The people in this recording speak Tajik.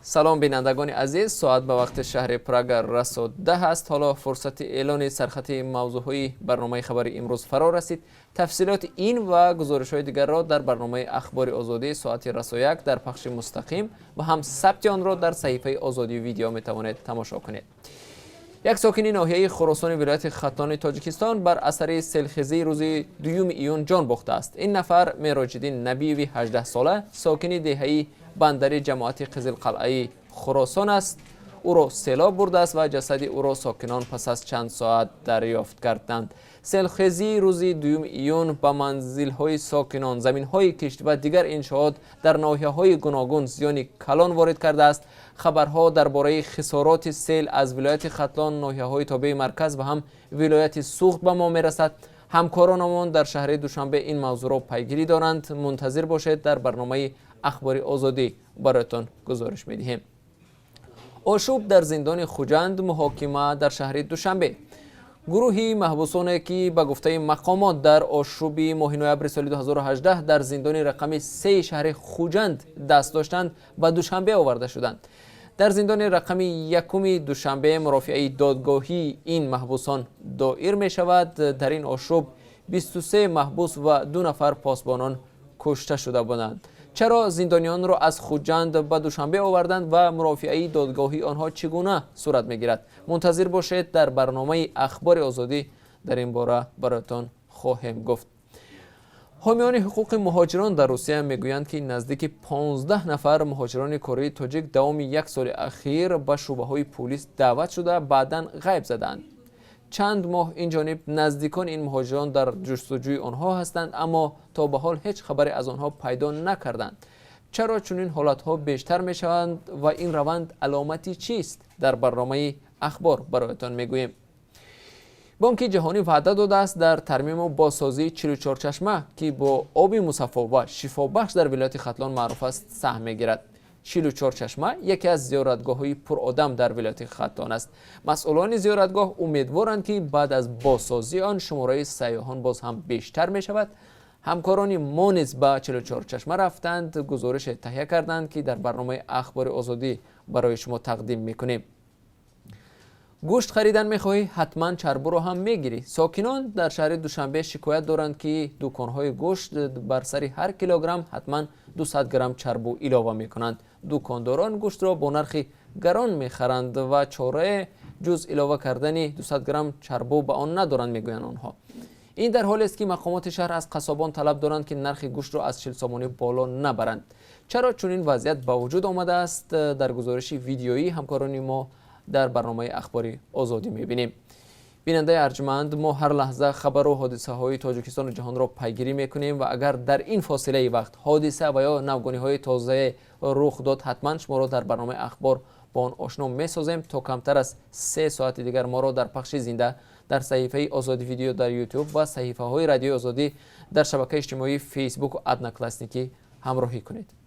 Салом, бинандагони азиз. Соат ба вақти шаҳри Прага расо 10 аст. Ҳоло фурсати эълони сархати мавзӯъҳои барномаи хабари имрӯз фаро расид. Тафсилоти ин ва гузоришҳои дигарро дар барномаи Ахбори Озодӣ соати расо 1 дар пахши мустақим ва ҳам сабти онро дар саҳифаи Озодӣ Видео метавонед тамошо кунед. Як сокини ноҳияи Хуросони вилояти Хатлони Тоҷикистон бар асари селхезии рӯзи 2 июн ҷон бохтааст. Ин нафар Мероҷиддин Набиеви 18сола, сокини деҳаи Бандари ҷамоати Қизилқалъаи Хуросон аст. Ӯро селоб бурдааст ва ҷасади ӯро сокинон пас аз чанд соат дарёфт карданд. Селхезии рӯзи 2 июн ба манзилҳои сокинон, заминҳои кишт ва дигар иншоот дар ноҳияҳои гуногун зиёни калон ворид кардааст. Хабарҳо дар бораи хисороти сел аз вилояти Хатлон, ноҳияҳои тобеи марказ ва ҳам вилояти Суғд ба мо мерасад. Ҳамкоронамон дар шаҳри Душанбе ин мавзӯъро пайгирӣ доранд. Мунтазир бошед, дар барномаи Ахбори Озодӣ бароятон гузориш медиҳем. Ошӯб дар зиндони Хуҷанд, муҳокима дар шаҳри Душанбе. Гурӯҳи маҳбусоне, ки ба гуфтаи мақомот дар ошӯби моҳи ноябри соли 2018 дар зиндони рақами 3 шаҳри Хуҷанд даст доштанд, ба Душанбе оварда шуданд. Дар зиндони рақами 1-уми Душанбе мурофиаи додгоҳии ин маҳбусон доир мешавад. Дар ин ошӯб 23 маҳбус ва 2 нафар посбонон кушта шуда буданд. Чаро зиндониёнро аз Хуҷанд ба Душанбе оварданд ва мурофиаи додгоҳии онҳо чӣ гуна сурат мегирад? Мунтазир бошед, дар барномаи Ахбори Озодӣ дар ин бора бароятон хоҳем гуфт. Ҳомиёни ҳуқуқи муҳоҷирон дар Русия мегӯянд, ки наздики 15 нафар муҳоҷирони кории тоҷик давоми як соли ахир ба шӯъбаҳои пулис даъват шуда, баъдан ғайб задаанд. Чанд моҳ ин ҷониб наздикони ин муҳоҷирон дар ҷустуҷӯи онҳо ҳастанд, аммо то ба ҳол ҳеҷ хабаре аз онҳо пайдо накарданд. Чаро чунин ҳолатҳо бештар мешаванд ва ин раванд аломати чист? Дар барномаи Ахбор бароятон мегӯем. Бонки Ҷаҳонӣ ваъда додааст, дар тармиму бозсозии 44 чашма, ки бо оби мусаффо ва шифобахш дар вилояти Хатлон маъруф аст, саҳм мегирад. 44 чашма яке аз зиёратгоҳҳои пуродам дар вилояти Хатлон аст. Масъулони зиёратгоҳ умедворанд, ки баъд аз бозсозии он шумораи сайёҳон боз ҳам бештар мешавад. Ҳамкорони мо низ ба 44 чашма рафтанд, гузорише таҳия карданд, ки дар барномаи Ахбори Озодӣ барои шумо тақдим мекунем. Гӯшт харидан мехоҳӣ, ҳатман чарбуро ҳам мегирӣ. Сокинон дар шаҳри Душанбе шикоят доранд, ки дуконҳои гӯшт бар сари ҳар килограмм ҳатман 200 грамм чарбу илова мекунанд. Дукондорон гӯштро бо нархи гарон мехаранд ва чорае ҷуз илова кардани 200 грамм чарбу ба он надоранд, мегӯянд онҳо. Ин дар ҳолест, ки мақомоти шаҳр аз қассобон талаб доранд, ки нархи гӯштро аз 40 сомонӣ боло набаранд. Чаро чунин вазъият ба вуҷуд омадааст? Дар гузориши видеоии ҳамкорони мо дар барномаи Ахбори Озодӣ мебинем. Бинандаи арҷманд, мо ҳар лаҳза хабару ҳодисаҳои Тоҷикистону ҷаҳонро пайгирӣ мекунем ва агар дар ин фосилаи вақт ҳодиса ва ё навгониҳои тозае рух дод, ҳатман шуморо дар барномаи Ахбор бо он ошно месозем. То камтар аз 3 соати дигар моро дар пахши зинда дар саҳифаи Озодӣ Видео дар Ютуб ва саҳифаҳои Радиои Озодӣ дар шабакаи иҷтимоии Фейсбуку Одноклассники ҳамроҳӣ кунед.